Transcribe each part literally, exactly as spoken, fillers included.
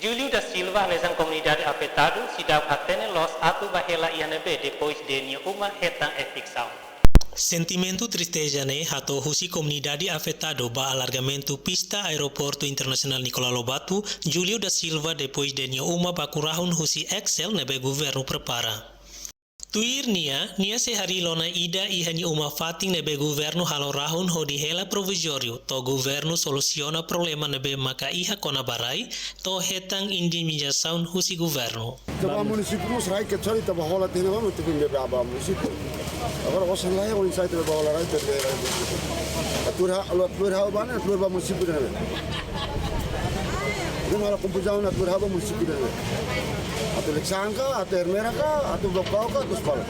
Júlio da Silva hanesan komunidade afetadu seidauk hatene loos atu ba hela iha ne'ebé depois de nia uma hetan eviksaun. Sentimentu tristeza ne'e hato'o husi komunidade afetadu ba alargamentu pista Aeroportu Internasionál Nicolau Lobato, Júlio da Silva, depois de nia uma baku rahun husi Excel ne'ebé governu prepara. Tuir nia, nia sei harii lona ida iha nia uma fatin ne'ebé governu halo rahun hodi hela provizóriu, to'o governu solusiona problema ne'ebé maka iha kona-ba rai, to'o hetan indemnizasaun husi governu. Ita ba munisípiu mós rai ke cari ita ba hola tiha ona ba, ita pun bebe ba munisípiu. Agora osan lai, oinsá ita ba hola rai, ita bebe rai. Atu tuur ha'u, atu tuur ha'u ba ne'e, atu tuur ba munisípiu ne'e. Ita halo konfuzaun atu tuur ha'u ba munisípiu ne'e. Atu leksan ka, atu ermera ka, atu bokau ka, atu eskola.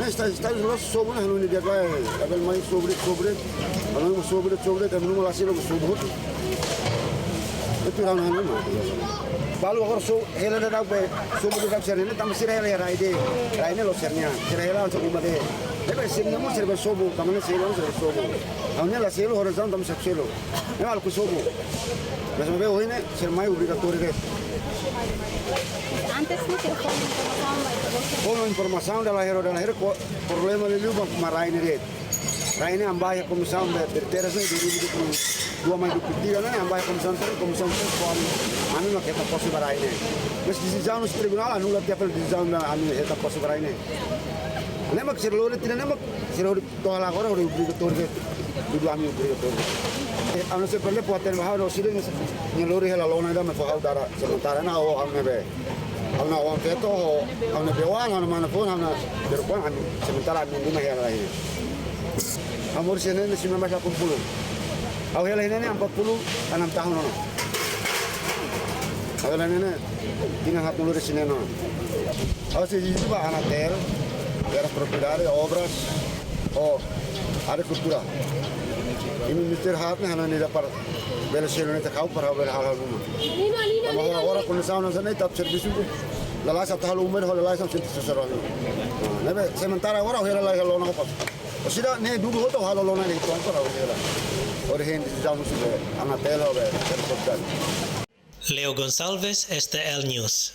Ne'e ita, ita loos sobu ne'e, hanu ni dia bai, abel mai sobu de'it, sobu de'it. Hanu sobu de'it, sobu de'it, hanu la selu sobu. Ita hanu hanu. Balu agora so, hela daudaun be, sobu daudaun sira-ne'e, tanba sira hela rai de'it, rai ne'e loos sira-nian, sira hela hanesan uma de'it. Ne'ebé sira-nian mós sira be sobu, tanba ne'e sira sira sobu. Ha'u-nia la selu, horizon tanba sira selu. Ne'e balu ku sobu. Mas be ohin ne'e, sira mai obrigatóriu de'it. Antes ne'e sira fó informasaun ba ita. Fó informasaun dala hero, dala hero, ko-, problema liuliu ba rai ne'e de'it. Rai ne'e ami ba iha komisaun be, be teras ne'e, dua ribu dua puluh dua mai dua puluh tiga ne'e, ami ba iha komisaun três, komisaun três fó ami, ami mak hetan pose ba rai ne'e. Mas desizaun husi tribunál anula tiha fali desizaun ami hetan pose ba rai ne'e. Ne'e mak sira lori tiha ne'e mak sira lori to'o hela agora lori obrigatóriu de'it. Dudu ami obrigatóriu. Eh, anu se perde puaten bahau no sida ni lori hela lona ida me fó ha'u dara sementara na o ame be. Ha'u-nia oan feto ho, ha'u-nia be-oan, ha'u-nia mana foun, ha'u-nia perempuan, ami, sementara ami lima hela lai. Ha'u moris iha ne'e ne'e sembilan belas delapan puluh. Ha'u hela iha ne'e ne'e empat puluh enam tahun ona. Ha'u hela iha ne'e ne'e, tinan haat lori iha ne'e ona. Ha'u sei ezijidu ba Anatel, beras propriedade, obras, ho agrikultura. Imi Ministériu haat ne'e hanoin ida para bele selu ne'e ita kau para bele halo uma. Tanba agora kondisaun hanesan ne'e ita servisu lalais atu halo uma, lalais hanesan sente susar halo. Ne'ebé sementara agora hela lai lona hopas. Orsida ne'e dudu hotu halo lona ne'e ita para hela. Ora hein desizaun husi be Anatel ho be, be propriedade. Leo Gonçalves, S T L News.